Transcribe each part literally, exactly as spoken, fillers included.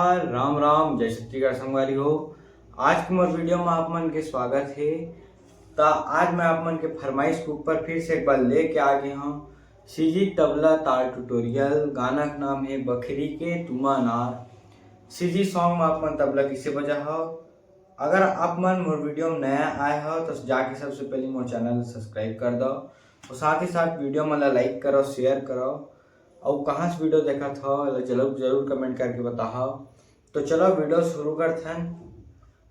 राम राम, जय छत्तीसगढ़ संगवारी हो। आज के मोर वीडियो में आप मन के स्वागत हे। त आज मैं आप मन के फरमाइश के ऊपर फिर से एक बार लेके आ गए हूँ सीजी तबला ताल ट्यूटोरियल। गाना के नाम है बखरी के तुमा नार। सीजी सॉन्ग में आप मन तबला किसे बजा हो। अगर आप मन मोर वीडियो में नया आए हो तो जाके सबसे पहले मोर चैनल सब्सक्राइब कर दो और साथ ही साथ वीडियो मन ला लाइक करो, शेयर करो। और कहाँ से वीडियो देखत हो, एला जरूर जरूर कमेंट करके बताओ। तो चलो वीडियो शुरू करथन।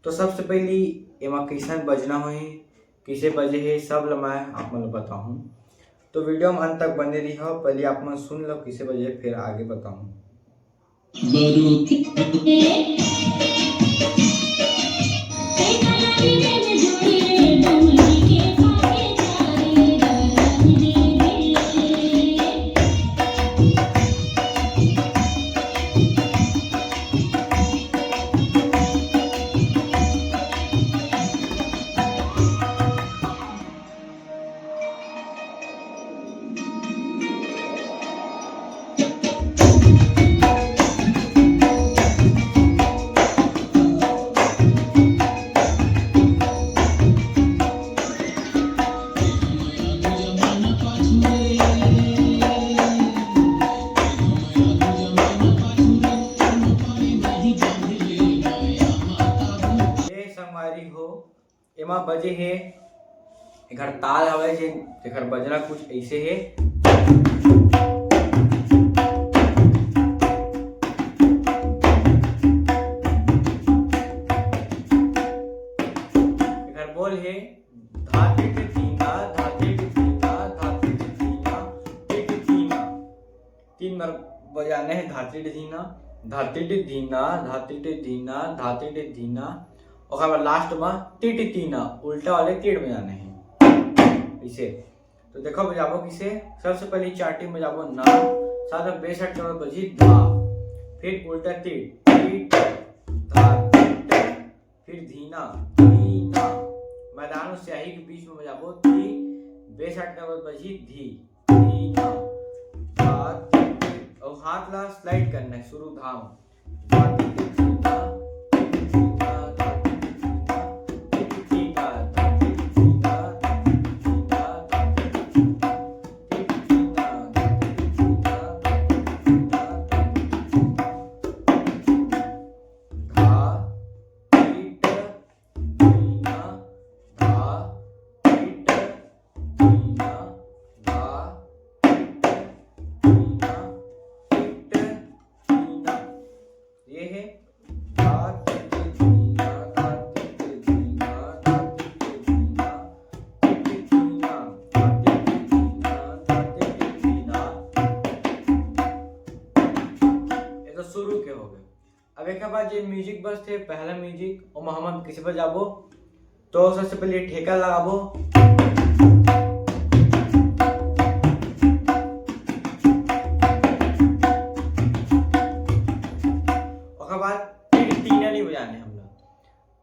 तो सबसे पहली एमा कैसन बजना होही, किसे बजे हे, सब ल मैं आप मन ल बताहूँ। तो वीडियो में अंत तक बने रहिहो, पहले आप मन सुन लो किसे बजे, फिर आगे बताहूँ। ये संगवारी हो, एमा बजे हे, एकर ताल हवय जे, जेकर बजना कुछ ऐसे हे। एकर बोल हे, धा टिट धीना, धा टिट धीना, धा टिट धीना, टिट धीना। तीन बार बजाने हे, धा टिट धीना, धा टिट धीना, धा टिट धीना, धा टिट धीना। ओकर बाद लास्ट में टिट तीना, उल्टा वाले तीर बजाने हे, ऐसे। तो देखो बजाबो किसे। सबसे पहले चार टीम बजाबो ना, साथ में बेस अटके बजी धा, फिर उल्टा तीर, टिट, धा, टिट, फिर धीना, धीना। मैदान और स्याही के बीच में बजाबो धी, बेस अटके बजी धी, धीना, धा, धी, धी। और हाथ ला स्लाइड करना है शुरू धाम। ये है धा, टिट, धीना, धा, टिट, धीना, धा, टिट, धीना, टिट, धीना, धा, टिट, धीना, धा, टिट, धीना। ये तो शुरू के हो गए। अब एक बाद ये म्यूजिक बस थे, पहला म्यूजिक, ओमा हमन किसे बजाबो? तो सबसे पहले ठेका लगाबो। ओकर बाद तीन, तीन नहीं बजाने हम लोग,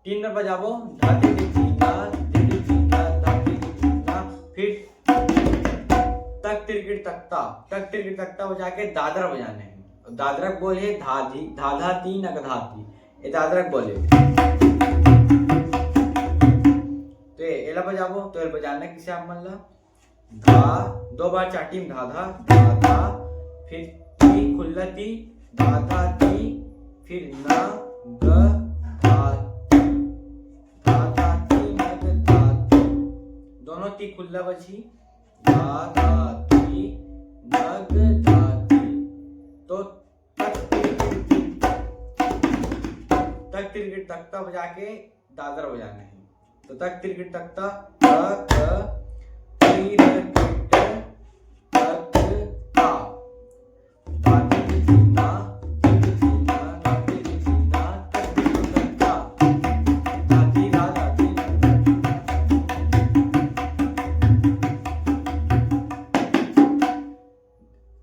तीन बार बजाबो, धा टिट धिन धा, टिट धिन धा, धा टिट धिन धा, फिर तक तिरकिट तख्ता, तक तिरकिट तख्ता बजा के दादरा बजाने हैं। दादरा के बोल है धा धी, धा धा ती, नग धा ती। ये दादरा के बोल है। तो ये एला बजाबो, तो एला बजाना किसे आप मन ला? धा, दो बार चाटी में धा धा, धा धा, फिर ती खुल्ला ती, धा धा ती, फिर न ग धा ती, धा धा ती, न ग धा ती। दोनों ती खुल्ला बजी, धा धा ती, न ग धा ती। तो तक तिरकिट, तक तिरकिट तख्ता बजा के दादरा बजाना है। तो तक तिरकिट तख्ता, त, त, ती, र, किट, तक, ता। ता, ती, ती, ती, ता, ती, ती, ती, ता, ता, ती, ती, ती, ता, तक तिरकिट तख्ता। ता, ती, रा, ता, ती, रा, ता, ती, रा।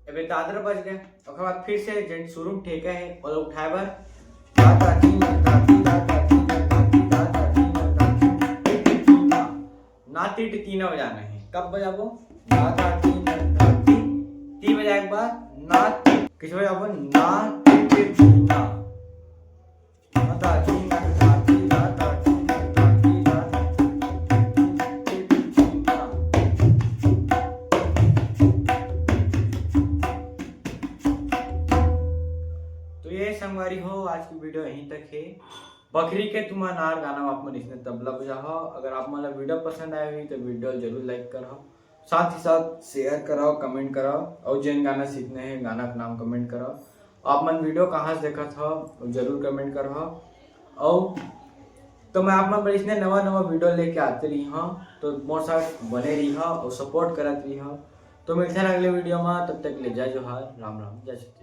अबे दादरा बज गए, ओकर बाद फिर से जेन शुरू में ठेका है, ओला उठाए बर। धा धा धी न धा धी, धा धा धी न धा धी, धा धा धी न धा धी, धी धी धी ना। ना ती टी तीना बजाना है। कब बजाबो? धा धा धी न धा धी, ती बजाए के बाद ना ती। किसे बजाबो? ना ती टी तीना। तो ये संगवारी हो, आज की वीडियो यहीं तक है। बखरी के तुमन आर गाना आप मन इसने तबला बजाहो। अगर आप मन ला वीडियो पसंद आए हुई तो वीडियो जरूर लाइक करहो, साथ ही साथ शेयर करहो, कमेंट करहो, और जेन गाना सीखने हैं गाना का नाम कमेंट करहो। आप मन वीडियो कहाँ से देखत हो वो जरूर कमेंट करहो। और तो मैं आप मन बर इसने नवा नवा वीडियो लेके आते रही हूँ, तो मोर साथ बने रही और सपोर्ट करत रही। तो मिलते हैं अगले वीडियो में, तब तक के लिए जय जोहार, राम राम, जय छत्तीसगढ़।